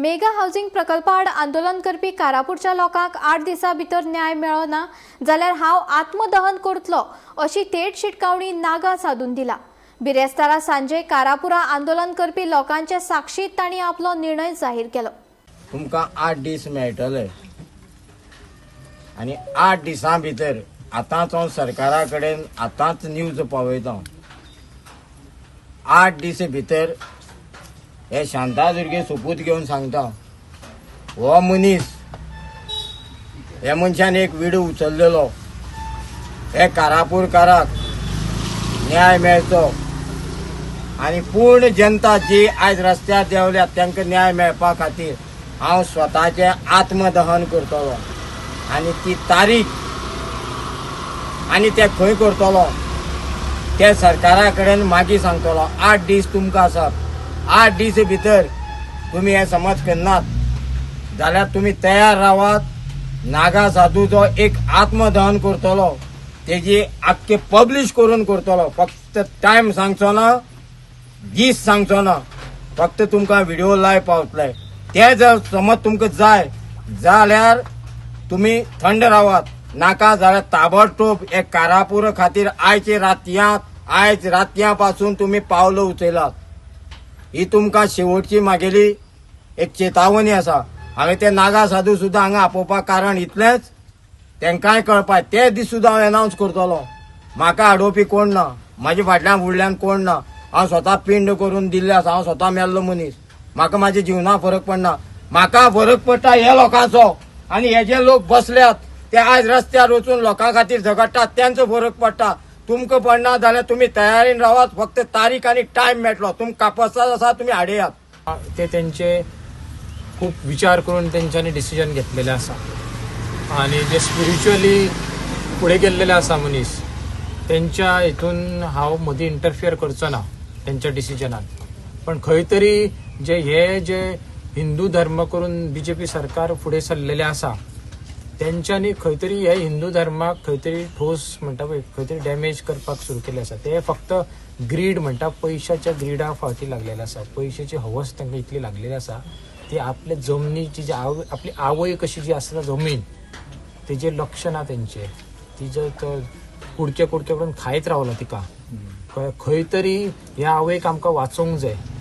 Mega housing प्रकल्पा आड आंदोलन करपी कारापूरच्या लोकांक 8 दिसां भितर न्याय मेळ्ळो ना जाल्यार हांव आत्मदहन करतलो अशी थेट शिटकावणी नागा साधून दिला. बिरेस्तारा सांजे कारापुरा आंदोलन करपी लोकांचे साक्षीत तांणी आपलो निर्णय जाहीर केलो. तुमकां 8 दीस मेळटले आनी 8 दिसां भितर आतांच हांव सरकारा कडेन आतांच न्यूज पावयता. 8 दीस भितर हे शांतादुर्गे सोपूत घेवन सांगता, हो मनीस ह्या मनशान एक विडो उचललेलो, हे कारापूरकाराक न्याय मेळचो आनी पूर्ण जनता जी आयज रस्त्यार देंवल्या तांकां न्याय मेळपा खातीर हांव स्वताचें आत्मदहन करतलो आनी ती तारीख आनी ते खंय करतलो ते सरकारा कडेन मागीर सांगतलो. 8 दीस तुमकां आसात. 8 दीस भितर तुमी हें समज करनात जाल्यार तुमी तयार रावात. नागा साधूचो एक आत्मदहन करतलो, तेजी आख्खे पब्लिश करून करतलो. फक्त टायम सांगचो ना, दीस सांगचो ना, फक्त तुमकां व्हिडिओ लायव पावतले. ते जर समज तुमकां जाय जाल्यार तुमी थंड रावात, नाका जाल्यार ताबडतोब एक कारापूर खातीर आयचे रातयांत, आयज रातयां पासून तुमी पावलां उचयलात. ही तुमकां शेवटची मागेली एक चेतावणी आसा. हांवें ते नागा साधू सुद्दां हांगा आपोवपाक कारण इतलेंच, तांकांय कळपाक. ते दीस सुद्दां हांव एनावन्स करतलो. म्हाका आडोवपी कोण ना, म्हाजे फाटल्यान फुडल्यान कोण ना. हांव स्वता पिंड करून दिल्ले आसा. हांव स्वता मेल्लो मनीस. म्हाका म्हाज्या जिवना फरक पडना. म्हाका फरक पडटा हे लोकांचो आनी हे जे लोक बसल्यात ते आयज रस्त्यार वचून लोकां खातीर झगडटात तेंचो फरक पडटा. तुमकां पडना जाल्यार तुमी तयारीन रावात. फक्त तारीख आनी टायम मेळटलो. तुमकां कापसाद आसा, तुमी हाडयात. ते त्यांचे खूप विचार करून तेंच्यांनी डिसिजन घेतलेले आसा आनी जे स्पिरिच्युअली फुडें गेल्लेले आसा मनीस, तेंच्या हितून हांव मदीं इंटरफियर करचो ना तेंच्या डिसिजनान. पण खंय तरी जे हे जे हिंदू धर्म करून बीजेपी सरकार फुडें सरलेलें आसा, तेंच्यांनी खंय तरी हे हिंदू धर्माक खंय तरी ठोस म्हणटा पळय, खंय तरी डॅमेज करपाक सुरू केल्लें आसा. ते फक्त ग्रीड म्हणटा, पयशाच्या ग्रिडा फावटी लागलेले आसा. पयशाची हवस तांकां इतली लागलेली आसा, ती आपल्या जमनीची जी आपली आवय कशी जी आसता जमीन, तेजेर लक्ष ना तेंचें. ती जर तो कुडके कुडके करून खायत रावला तिका, कळ्ळें? खंय तरी ह्या आवयक आमकां वाचोवंक जाय.